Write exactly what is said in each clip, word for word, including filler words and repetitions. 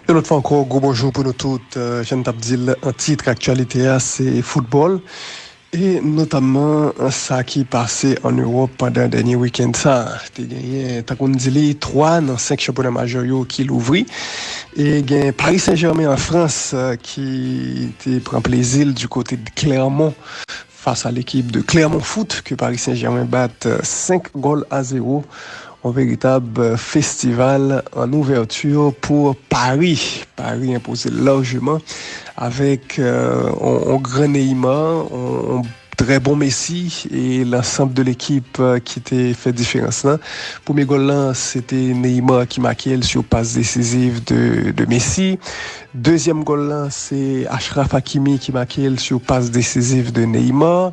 Yon lòt fwa ankò, gwo bonjou pou nou tout. Euh, jan n t ap di l an tit, aktyalite a se foutbòl, e notamman sa ki pase ann Ewòp pandan dènye wikenn sa a. Te genyen, tankou n di li, twa nan senk chanpyona majè yo ki louvri. E gen Paris Saint-Germain an Frans, euh, ki te pran plezi l di kote de Clermont fas a lekip de Clermont Foot ke Paris Saint-Germain bat, euh, senk gòl a zewo. Yon veritab, euh, festival an ouvèti pou Paris. Paris enpoze lajman avèk, euh, yon, yon gran Neymar, yon, yon trè bon Messi e lansanm de lekip, euh, ki te fè diferans lan. Premye gòl lan, se te Neymar ki make l sou pas desiziv de, de Messi. Dezyèm gòl lan, se Achraf Hakimi ki make l sou pas desiziv de Neymar.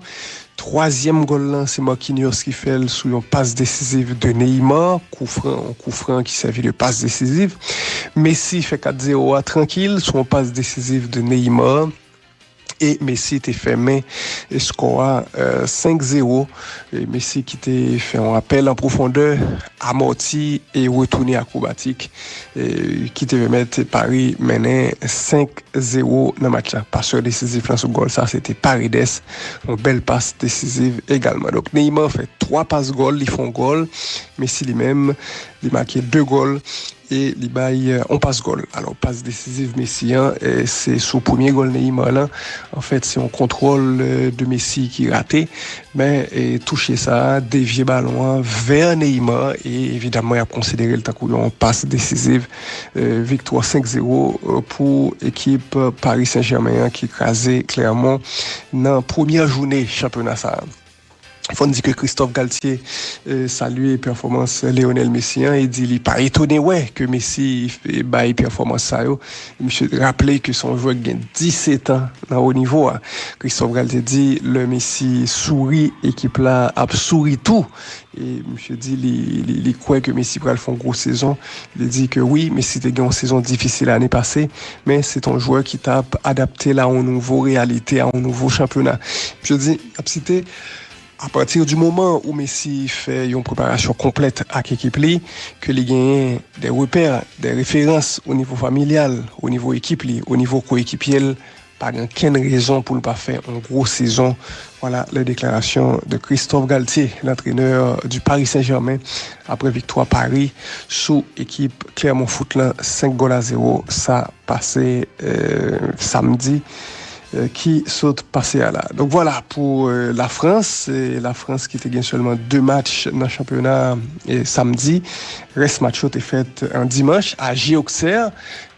Twazyèm gòl lan, se Marquinhos ki fè l sou yon pas desiziv de Neymar. Kou fran, yon kou fran ki sèvi de pas desiziv. Messi fè kat zewo a trankil sou yon pas desiziv de Neymar. E Messi te fèmen eskò a, euh, senk zewo. E Messi ki te fè yon apèl an pwofondè, amòti e retounen akwobatik, e ki te pèmèt Paris mennen senk zewo nan match la. Pasè desizif lan sou gòl sa, se te Paredes. Yon bèl pas desiziv egalman. Donk, Neymar fè twa pas gòl, li fè yon gòl. Messi li menm, li make de gòl e li bay, euh, yon pas gòl. Alò, pas desiziv Messi an, eh, se sou premye gòl Neymar lan. Anfèt, se yon kontwòl, euh, de Messi ki rate. Men, eh, touche sa a, devye balon an vè Neymar e evidamman, y ap konsidere l tankou yon pas desiziv. Eh, viktwa senk zewo, euh, pou ekip Paris Saint-Germain an ki kraze Clermont nan premyè jounen chanpyona sa a. Fò n di ke Christophe Galtier, eh, salye pèfòmans Lionel Messi an e di li pa etone wè ke Messi, eh, bay pèfòmans sa yo. Misye raple ke se yon jwè ki gen disèt an nan wo nivo a. Christophe Galtier di lè Messi souri, ekip la ap souri tou. E misye di li, li, li kwè ke Messi pral fè yon gwo sezon. Li di ke wi, Messi te gen yon sezon difisil ane pase, men se te yon jwè ki t ap adapte l a yon nouvo reyalite, a yon nouvo chanpyona. Misye di, ap site, à partir du moment où Messi fè yon preparasyon konplèt ak ekip li, ke li genyen de repè, de referans o nivo familyal, o nivo ekip li, o nivo koekipye l, pa gen okenn rezon pou l pa fè yon gwo sezon. Voilà les déclarations de Christophe Galtier, l'entraîneur du Paris Saint-Germain, apre viktwa Paris sou ekip Clermont Foot lan, senk gòl a zewo. Sa pase, euh, samdi, euh, ki sot pase a la. Donk, voilà pou, euh, Lafrans. E Lafrans ki te gen sèlman de match nan chanpyona, e samdi. Rès match yo te fèt an dimanch a J Auxerre,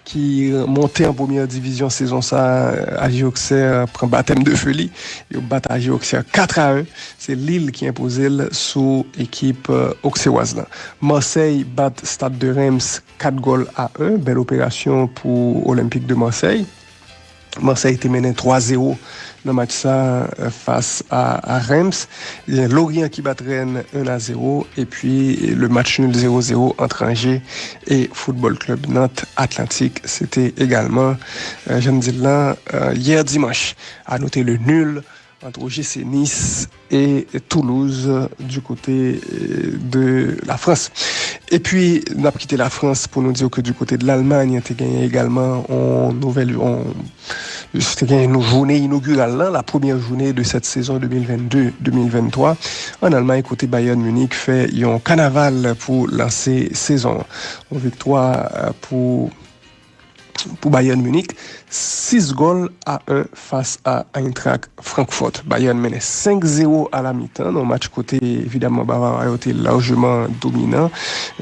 ki monte an premyè divizyon sezon sa a. A J Auxerre pran batèm de fe li. Yo bat A J Auxerre kat a en. Se Lille ki enpoze l sou ekip, euh, oksewaz lan. Marseille bat Stade de Reims kat gòl a en. Bèl operasyon pou Olympique de Marseille. Marseille te mennen twa zewo nan match sa, euh, fas a, a Reims. Gen Lorient ki bat Rennes en a zewo, epi le match nul zewo zewo entre Angers et Football Club Nantes Atlantique. Se te egalman, euh, jan n di l lan, euh, yè dimanch. A note le nul entre O G C Nice et Toulouse du côté, euh, de la France. Epi, n ap kite Lafrans pou nou di ke du côté de l'Allemagne, te genyen egalman yon nouvèl, yon, te genyen yon jounen inogiral lan, la première journée de cette saison deux mille vingt-deux deux mille vingt-trois. An Almay, kote Bayern Munich fè yon kanaval pou lanse sezon an. Yon viktwa, euh, pou pou Bayern Munich, sis gòl a en fas a Eintracht Francfort. Bayern mennen senk zewo a la mitan, nan yon match kote, evidamman, Bavara yo te lajman dominan.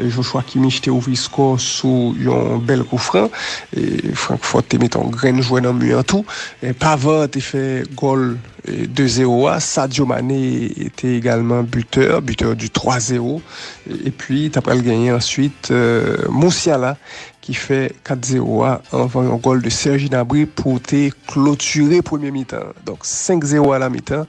E Joshua Kimmich te ouvri skò sou yon bèl kou fran. E Francfort te mete yon grenn jwè nan mi an tou. E Pavard te fè gòl, e, de zewo a. Sadio Mane te egalman bitè, bitè di twa zewo. E, epi, ta pral genyen answit, e, Musiala ki fè kat zewo a anvan yon gòl de Serge Gnabry pou te klotire premye mitan an. Donk, senk zewo a la mitan.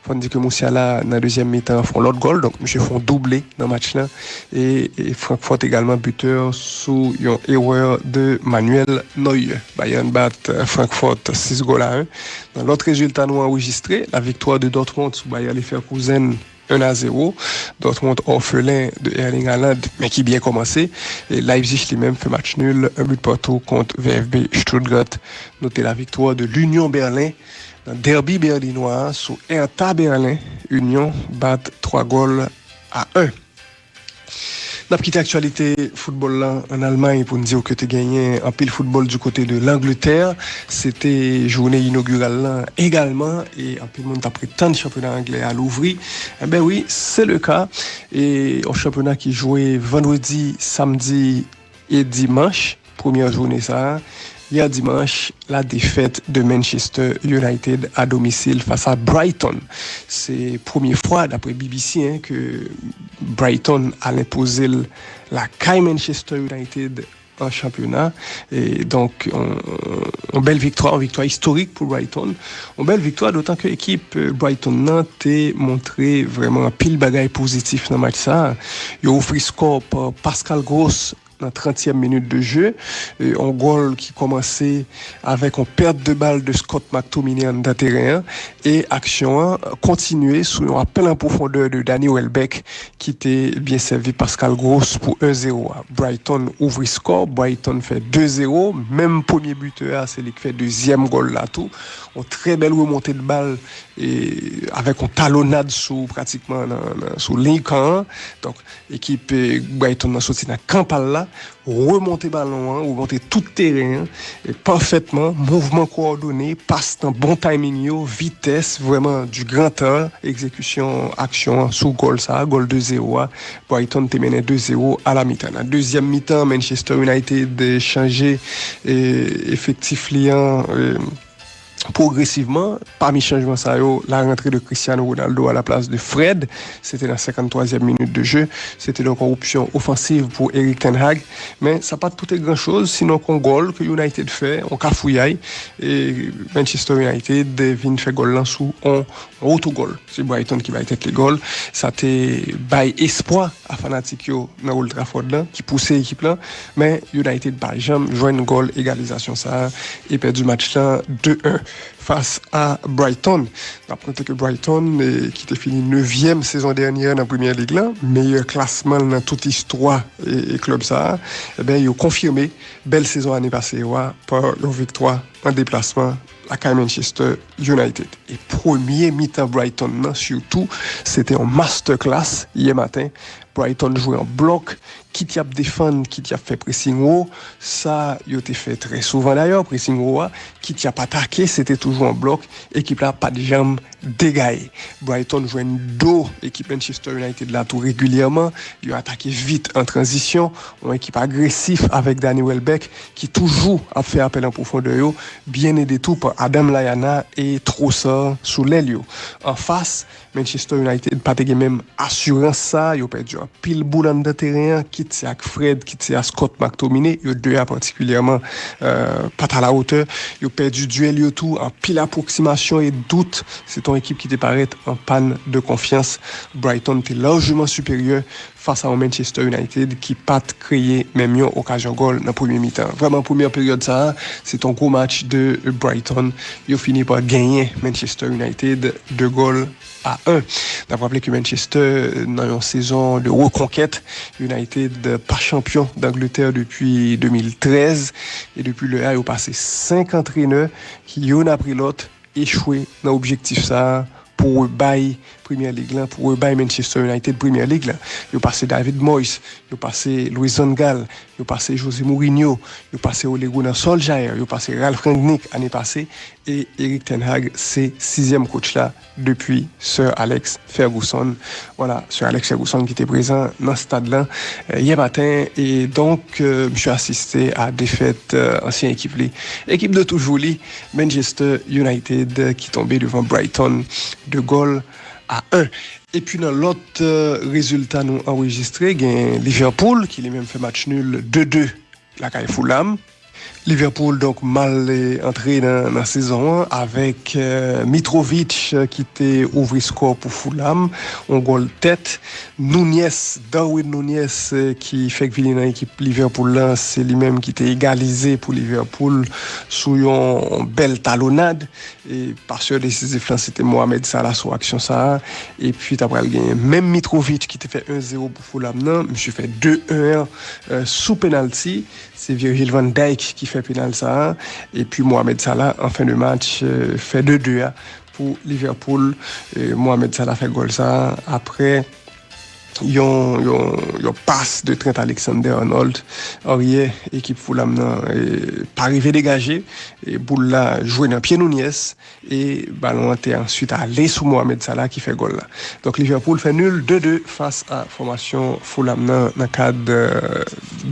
Fò n di ke Musiala, nan dezyèm mitan an, fè yon lòt gòl. Donk, misye fè yon double nan match lan. E, e Francfort egalman bitè sou yon erè de Manuel Neuer. Bayern bat, euh, Francfort sis gòl a en. Nan lòt rezilta nou anrejistre, la victoire de Dortmund sou Bayer Leverkusen un à zéro. Dortmund, orphelin de Erling Haaland, men ki byen kòmanse. E Leipzig li menm fè match nul, un but partout kont V F B Stuttgart. Note la victoire de l'Union Berlin nan derby bèlinwa a sou Hertha Berlin. Union bat twa gòl a en. N ap kite aktyalite foutbòl lan ann Almay pou n di w ke te genyen anpil foutbòl du kote de Langletè. Se te jounen inogiral lan egalman, e anpil moun t ap ret tann chanpyona anglè a louvri. Enben wi, se le ka. E yon chanpyona ki jwe vandredi, samdi e dimanch, premyè jounen sa a. Yè dimanch, la défaite de Manchester United à domicile face à Brighton. Se premye fwa, daprè B B C, hein, ke Brighton al enpoze l lakay Manchester United an chanpyona. E donk, yon, yon bèl viktwa, yon viktwa istorik pou Brighton. Yon bèl viktwa, dotan ke ekip, euh, Brighton nan te montre vrèman anpil bagay pozitif nan match sa a. Yo ofri skò pa Pascal Gross nan trantyèm minit de jeu. E, yon gòl ki kòmanse avèk yon pèt de bal de Scott McTominay anndan teren an. E aksyon an kontinye sou yon apèl an pwofondè de Danny Welbeck ki te byen sèvi Pascal Gross pou en zéro a. Brighton ouvri skò, Brighton fè de zéro. Menm premye bitè a, se li k fè dezyèm gòl la tou. Yon trè bèl remonte de bal e avèk yon talonnad sou pratikman nan, nan, sou liy kan an. Donk, ekip, eh, Brighton nan soti nan kan pa l la, remonte balon an, remonte tout teren an, e pafètman, mouvman kowòdone, pas nan bon timing yo, vitès, vrèman du grand art, egzekisyon aksyon an sou gòl sa a, gòl de zéro a, Brighton te mennen de zéro a la mitan. Nan dezyèm mitan, Manchester United chanje, eh, efektif li an, eh, pwogresivman. Pami chanjman sa yo, la rantre de Cristiano Ronaldo à la place de Fred. Se te nan senkanntwazyèm minit de jeu. Se te donk yon opsyon ofansiv pou Erik ten Hag. Men sa pa t pote gran choz, sinon kon gòl ke United fè, yon kafouyay. E Manchester United vin fè gòl lan sou yon otogòl. Se Brighton ki bay tèt li gòl. Sa te bay espwa a fanatik yo nan Old Trafford lan, ki pouse ekip lan, men United pa janm jwenn gòl egalizasyon sa a e pèdi match lan de en fas a Brighton. N ap note ke Brighton, eh, ki te fini nevyèm sezon dènyè nan Premye Lig lan, meyè klasman l nan tout istwa e, e klèb sa a, eben, yo konfime bèl sezon ane pase yo a pa yon viktwa an deplasman lakay Manchester United. E premye mitan Brighton nan, sitou, se te yon masterclass yè maten. Brighton jwe an blòk, kit y ap defann, kit y ap fè pressing wo. Sa yo te fè trè souvan dayè, pressing wo a, kit y ap atake, se te toujou an blòk. Ekip la pa t janm degaye. Brighton jwenn do ekip Manchester United la tou regilyèman. Yo atake vit an tranzisyon. Yon ekip agresif avèk Danny Welbeck ki toujou ap fè apèl an pwofondè yo, byen ede tou pa Adam Lallana e Trossard sou lèl yo. Anfas, Manchester United pa te gen menm asirans sa, yo pèdi anpil boul anndan teren an, kit se ak Fred, kit se a Scott McTominay, yo de a patikilyèman, euh, pa t alawotè. Yo pèdi dyèl yo tou, anpil apwoksimasyon e dout. Se te yon ekip ki te parèt an pàn de konfyans. Brighton te lajman siperyè fas a yon Manchester United ki pa t kreye menm yon okazyon gòl nan premye mitan. Vrèman, premyè peryòd sa a, se te yon gwo match de Brighton. Yo fini pa genyen Manchester United de gòl a en. N ap raple ke Manchester, nan yon sezon de rekonkèt, United pa chanpyon d'Angleterre depi de mil trèz, e depi lè a, yo pase senk antrenè ki, youn apre lòt, echwe nan objektif sa a pou rebay Premye Lig lan, pou rebay Manchester United Premye Lig lan. Yo pase David Moyes, yo pase Louis van Gaal, yo pase Jose Mourinho, yo pase Ole Gunnar Solskjaer, yo pase Ralf Rangnick ane pase, e Erik ten Hag se sizyèm coach la depi Sir Alex Ferguson. Vwala, Sir Alex Ferguson ki te prezan nan stad lan, eh, yè maten. E donk, eh, misye asiste a defèt, eh, ansyen ekip li, ekip de toujou li, Manchester United, ki tonbe devan Brighton de gòl a en. Epi nan lòt, eh, rezilta nou anrejistre, gen Liverpool ki li menm fè match nul de de lakay Fulham. Liverpool donk mal eh, antre nan, nan sezon an avèk eh, Mitrovic eh, ki te ouvri skò pou Fulham, yon gòl tèt. Nunez, Darwin Nunez eh, ki fèk vini nan ekip Liverpool lan, se li menm ki te egalize pou Liverpool sou yon bèl talonnad. E pasè desizif lan se te Mohamed Salah sou aksyon sa a. Epi ta pral genyen menm Mitrovic ki te fè en zero pou Fulham nan, misye fè de en an eh, sou penalti. Se Virgil van Dijk ki fè penal sa a. Epi Mohamed Salah an fen de match eh, fè de de a pou Liverpool. Eh, Mohamed Salah fè gòl sa a apre yon, yon, yon pas de Trent Alexander-Arnold. Aryè ekip Fulham nan eh, pa rive degaje. E boul la jwe nan pye Nunez. E balon an te answit ale sou Mohamed Salah ki fè gòl la. Donk Liverpool fè nil de de fas a fòmasyon Fulham nan, nan kad eh,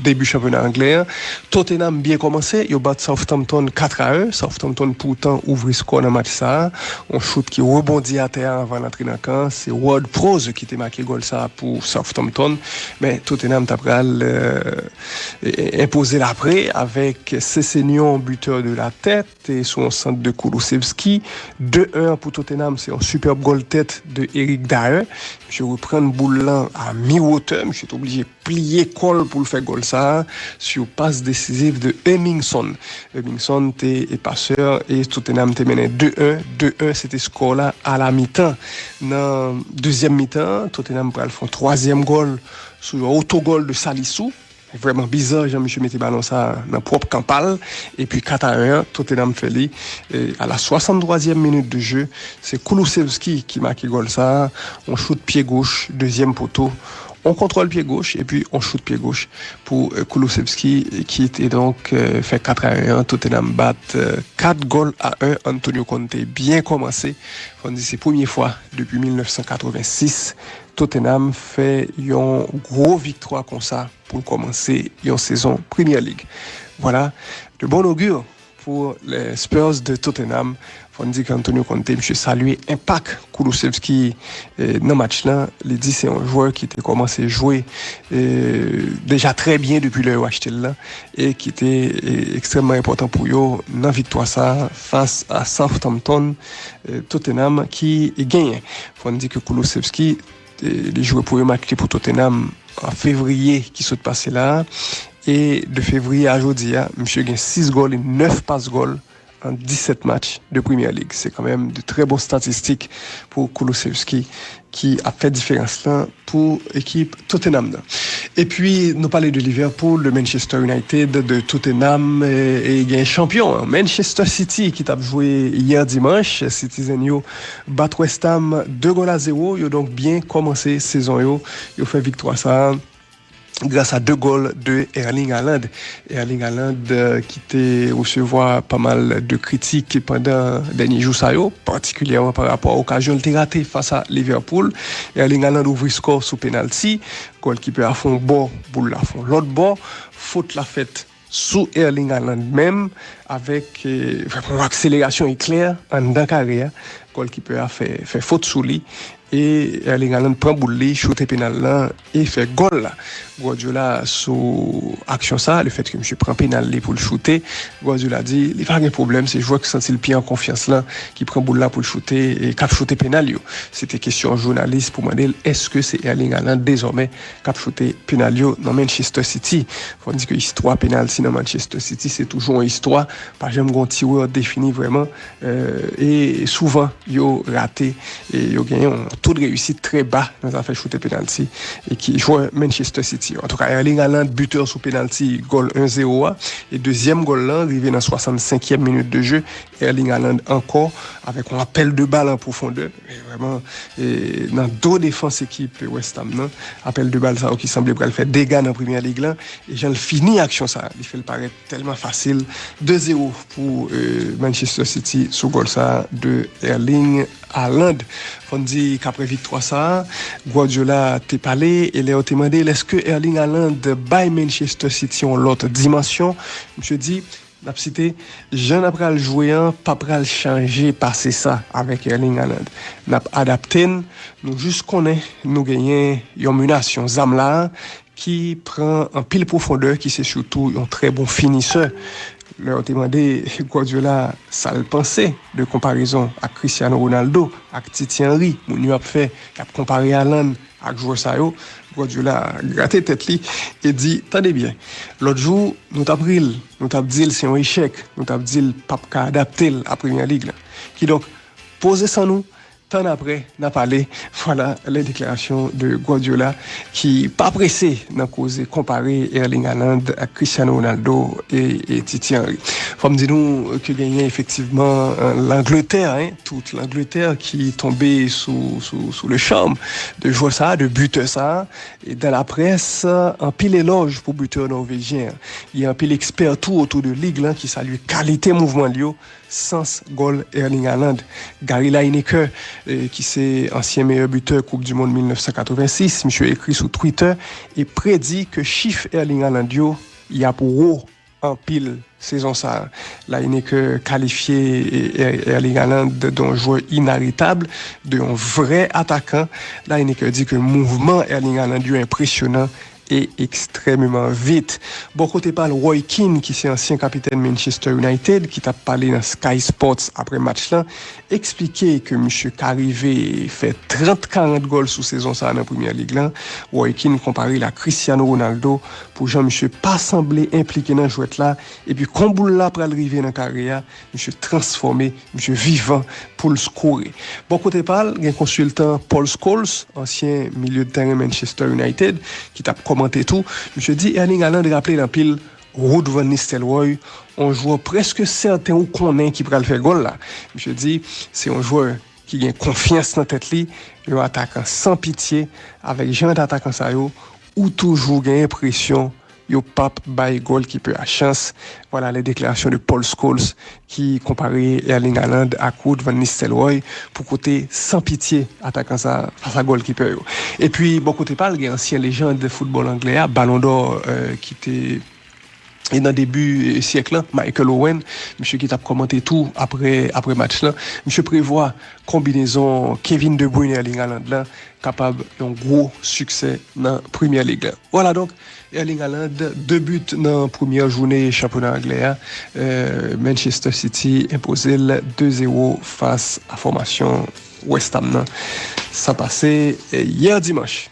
debi chanpyona anglè an. Tottenham byen kòmanse, yo bat Southampton kat a en. Southampton poutan ouvri skò nan match sa a. Yon chout ki rebondi atè a anvan l antre nan kan. Se Ward Prowse ki te make gòl sa a pou Southampton. Men Tottenham ta pral eh, enpoze l apre avèk Sessegnon, buteur de la tête, te sou yon sant de Kulusevski. De en pou Tottenham, se yon sipèb gòl tèt de Eric Dier. Misye reprann boul lan a mi wotè, misye te oblije pliye kò l pou l fè gòl sa a, sou pas desizif de Hemingson. Hemingson te e pasè e Tottenham te mennen de en. De en, se te skò la a la mitan. Nan dezyèm mitan, Tottenham pral fè yon twazyèm gòl sou yon otogòl de Salisu. Vrèman biza jan misye mete balon sa nan pwòp kan pa l. Epi kat a en an, Tottenham fè li. E a la swasanntwazyèm minit de jeu, se Kulusevski ki make gòl sa. On chout pye goch, dezyèm poto. On kontwòl pye goch, epi on chout pye goch pou eh, Kulusevski ki te donk eh, fè kat a en an. Tottenham bat eh, kat gòl a en. Antonio Conte byen kòmanse. Fò n di se premye fwa depi mil nèf san katrevensis Tottenham fè yon gwo viktwa konsa pou l kòmanse yon sezon Premier League. Vwala, de bon ogir pou les Spurs de Tottenham. Fò n di ke Antonio Conte, misye salye enpak Kulusevski eh, nan match lan. Li di se yon jwè ki te kòmanse jwe eh, deja trè byen depi lè yo achte l lan e ki te eh, ekstrèmman enpòtan pou yo nan viktwa sa a fas a Southampton. Eh, Tottenham ki genyen. Fò n di ke Kulusevski eh, li jwe premye match li pou Tottenham an fevriye ki sot pase la a. E de fevriye a jodi a, misye gen sis gòl e nèf pas gòl an disèt match de Premier League. Se kanmenm de trè bon statistik pou Kulusevski ki ap fè diferans lan pou ekip Tottenham nan. Epi nou pale de Liverpool, de Manchester United, de Tottenham e, e gen chanpyon an, Manchester City ki t ap jwe yè dimanch. Citizen yo bat West Ham de gòl a zewo. Yo donk byen kòmanse sezon yo. Yo fè viktwa sa a gras a de gòl de Erling Haaland. Erling Haaland eh, ki te resevwa pa mal de kritik pandan dènye jou sa yo, patikilyèman pa rapò a okazyon l te rate fas a Liverpool. Erling Haaland ouvri skò sou penalti. Gòlkipè a fè yon bò, boul la fè yon lòt bò. Fot la fèt sou Erling Haaland menm avèk eh, vrèman yon akselerasyon eklè anndan kare a. Gòlkipè a fè, fè fot sou li. E Erling Haaland pran boul li, choute penal lan e fè gòl la. Guardiola sou aksyon sa, lefètke misye pran penal li pou l choute, Guardiola di li pa gen pwoblèm, se jwè ki santi l pi an konfyans lan ki pran boul la pou l choute e k ap choute penal yo. Se te kesyon jounalis pou mande l èske se Erling Haaland dezòmè k ap choute penal yo nan Manchester City. Fò n di ke istwa penalti nan Manchester City se toujou yon istwa, pa janm gen yon tirè defini vrèman. Eh, e souvan yo rate e yo gen yon to de reyisit trè ba nan zafè choute penalti e ki jwè Manchester City. Antouka, Erling Haaland, bitè sou penalti gòl en zewo a, e dezyèm gòl lan rive nan swasannsenkyèm minit de jeu. Erling Haaland ankò avèk yon apèl de bal an pwofondè. E vrèman, e nan do defans ekip West Ham nan, apèl de bal sa yo ki sanble pral fè dega nan Premier League lan. E jan l fini aksyon sa, li fè l parèt tèlman fasil. De zewo pou eh, Manchester City sou gòl sa de Erling Haaland. Fò n di k apre viktwa sa, Guardiola te pale e lè yo te mande l èske Erling Haaland bay Manchester City yon lòt dimansyon, misye di, n ap site, jan n ap pral jwe an pa pral chanje pase sa avèk Erling Haaland. N ap adapte n, nou jis konnen nou genyen yon menas, yon zam la a, ki pran anpil pwofondè, ki se sitou yon trè bon finisè. Lè yo te mande Guardiola sa l panse de konparezon ak Cristiano Ronaldo, ak Titi Henry, moun yo ap fè, y ap konpare Haaland ak jwè sa yo, Guardiola grate tèt li e di, tande byen, lòt jou, nou t ap ri l, nou t ap di l se yon echèk, nou t ap di l p ap ka adapte l a Premye Lig la. Kidonk, poze san nou, tann apre, n a pale. Voilà les déclarations de Guardiola ki pa prese nan koze konpare Erling Haaland ak Cristiano Ronaldo e, e Titi Henry. Fò m di nou ke genyen efektivman, euh, l'Angleterre, hein, toute l'Angleterre ki tonbe sou, sou, sou le charme de jwè sa, de butè sa. E dans la presse, anpil elòj pou butè nòvejyen. Gen anpil ekspè tou otou de lig lan ki salye kalite mouvman l yo, sans gòl Erling Haaland. Gary Lineker, eh, ki se ansyen meyè butè Koup di Mond mil nèf san katrevensis, misye ekri sou Twitter e predi ke chif Erling Haaland yo y ap wo anpil sezon sa a. Lineker kalifye, eh, Er-, Erling Haaland de yon jwè inaretab, de yon vrè atakan. Lineker di ke mouvman Erling Haaland yo enpresyonan e ekstrèmeman vit. Bò kote pa l, Roy Keane, ki se ansyen kapitèn Manchester United, ki t ap pale nan Sky Sports apre match lan, eksplike ke misye ka rive fè trant karant gòl sou sezon sa a nan Premye Lig lan. Roy Keane konpare l ak Cristiano Ronaldo pou jan misye pa sanble enplike nan jwèt la, epi kon boul la pral rive nan kare a, misye transfòme, misye vivan pou l skore. Bò kote pa l, gen konsiltan Paul Scholes, ansyen milye de tèren Manchester United, ki t ap kòmante tou. Misye di Erling Haaland raple l anpil Ruud van Nistelrooy, yon jwè prèske sèten ou konnen ki pral fè gòl la. Misye di se yon jwè ki gen konfyans nan tèt li, yon atakan san pitye, avèk jan de atakan sa yo, ou toujou gen enpresyon yo p ap bay gòlkipè a chans. Voilà les déclarations de Paul Scholes ki konpare Erling Haaland ak Ruud van Nistelrooy pou kote san pitye atakan sa fas a gòlkipè yo. Epi, bò kote pa l, gen ansyen lejand foutbòl anglè a, Balon dò, euh, ki te e nan debi, eh, syèk lan, Michael Owen, misye ki t ap kòmante tou apre, apre match lan, misye prevwa konbinezon Kevin De Bruyne, Erling Haaland lan kapab yon gwo siksè nan Premye Lig lan. Vwala donk, Erling Haaland, de but nan premyè jounen chanpyona anglè a. Eh, Manchester City enpoze l de zewo fas a fòmasyon West Ham nan. Sa pase, eh, yè dimanch.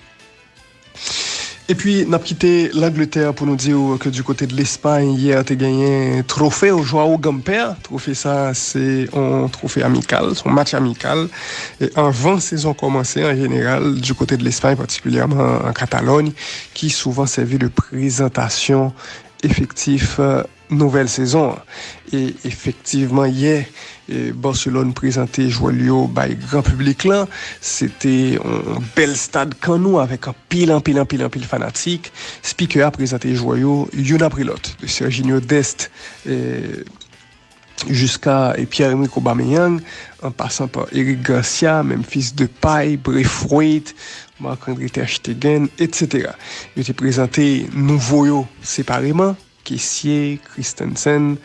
Epi, n ap kite Langletè pou nou di w ke du côté de l'Espagne, yè te genyen trofe Joao Gamper. Twofe sa, se yon twofe amikal, se yon match amikal. E anvan sezon kòmanse, an jeneral, du côté de l'Espagne, patikilyèman an Katalòny, ki souvan sèvi de prezantasyon efektif, euh, nouvèl sezon an. E efektivman, yè, e, Barcelone prezante jwè l yo bay gran piblik lan. Se te yon, yon bèl stad Camp Nou avèk anpil, anpil, anpil, anpil fanatik. Speaker a prezante jwè yo youn apre lòt. De Sergiño Dest, e, jiska, e, Pierre-Emerick Aubameyang, an pasan pa Eric Garcia, Memphis Depay, Braithwaite, Marc-André Ter Stegen, et cetera. Yo te prezante nouvo yo separeman. Kessie, Christensen,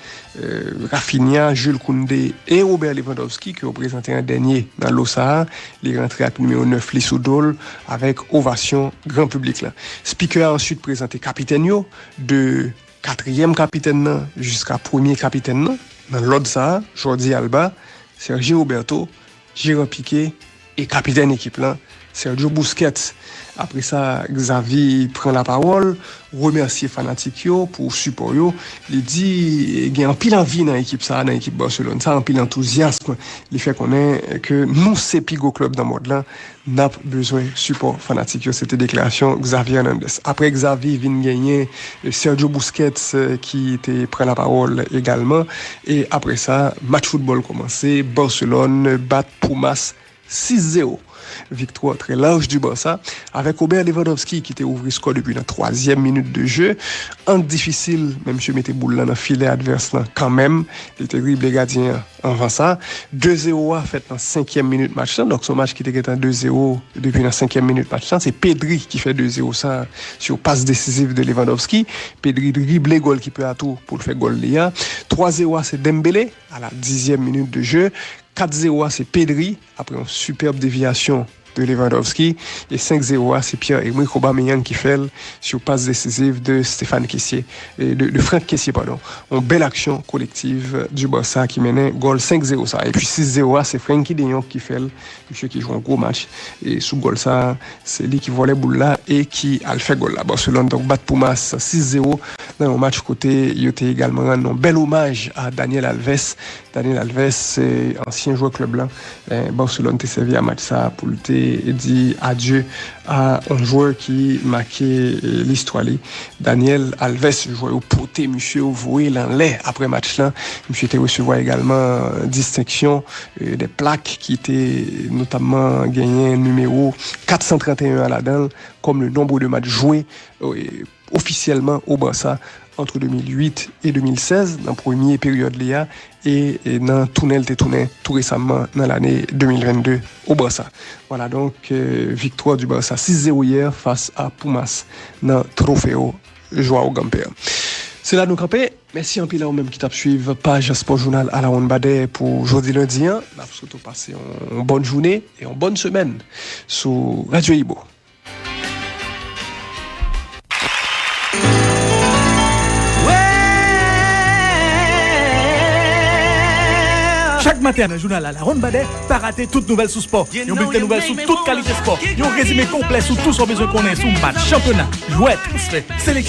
euh, Raphinha, Jules Koundé e Robert Lewandowski, ke yo prezante an dènye nan lo sa a. Li rantre ak nimewo nèf li sou do l, avèk ovasyon gran piblik lan. Speaker a answit prezante kapitèn yo, de katriyèm kapitèn nan jiska premye kapitèn nan, nan lòd sa a, Jordi Alba, Sergi Roberto, Gerard Piqué e kapitèn ekip lan, Sergio Busquets. Apre sa, Xavi pran lapawòl, remèsye fanatik yo pou sipò yo. Li di gen anpil anvi nan ekip sa, nan ekip Barcelone sa, anpil antouzyasm. Li fè konnen ke nou se pi gwo klèb nan mond lan, n ap bezwen sipò fanatik yo. Se te deklarasyon Xavi Hernandez. Apre Xavi vin genyen, eh, Sergio Busquets, eh, ki te pran lapawòl egalman. E apre sa, match foutbòl kòmanse. Barcelone bat Pumas sis zewo. Viktwa trè laj di Barça, avèk Robert Lewandowski ki te ouvri skò depi nan twazyèm minit de je. Ang difisil, men misye mete boul lan nan filè advès lan kanmenm. Li te drible gadyen an anvan sa. De zewo a fèt nan senkyèm minit match lan. Donk, se yon match ki te gentan de zewo depi nan senkyèm minit match lan. Se Pedri ki fè de zewo sa sou pas desiziv de Lewandowski. Pedri drible gòlkipè a tou pou l fè gòl li a. Twa zewo a, se Dembélé, a la dizyèm minit de je. Kat zewo a, se Pedri, apre yon sipèb devyasyon de Lewandowski. E senk zewo a, se Pierre-Emerick Aubameyang ki fè l sou pas desiziv de Stéphane Kessié, e de, de Franck Kessié, padon. Yon bèl aksyon kolektiv du Barça ki mennen gòl senk zewo sa. Epi sis zewo a, se Frenkie de Jong ki fè l. Misye ki jwe yon gwo match. E sou gòl sa, se li ki vòlè boul la e ki al fè gòl la. Barcelone donk bat Pumas sis zewo nan yon match kote yo te egalman rann yon bèl omaj a Daniel Alves. Daniel Alves, se ansyen jwè klèb la. Eh, Barcelone te sèvi a match sa pou l te di adye a yon jwè ki make, eh, listwa li. Daniel Alves, jwè yo pote misye, yo voye l anlè apre match lan. Misye te resevwa egalman distenksyon, eh, de plak ki te notamman genyen nimewo kat san trannteyen an ladan l, comme le nombre de matchs joués, eh, officiellement au Barça entre deux mille huit et deux mille seize, nan premye peryòd li a, e, e nan tounen l te tounen tou resaman nan lane de mil vennde o Barça. Voilà donc, euh, victoire du Barça six zéro hier face à Pumas nan Trofeo Joao Gamper. Se la nou kanpe. Mèsi anpil a ou menm ki t ap swiv paj Sport Jounal a la Ronn Badè pou jodi lendi an. N ap swete w pase yon, yon bòn jounen e yon bòn semèn sou Radyo Ibo. Chak maten nan jounal a la Ronn Badè, pa rate tout nouvèl sou spò. Yon bilten nouvèl sou tout kalite spò. Yon rezime konplè sou tout sa w bezwen konnen sou match, chanpyona, jwè, transfè, seleksyon.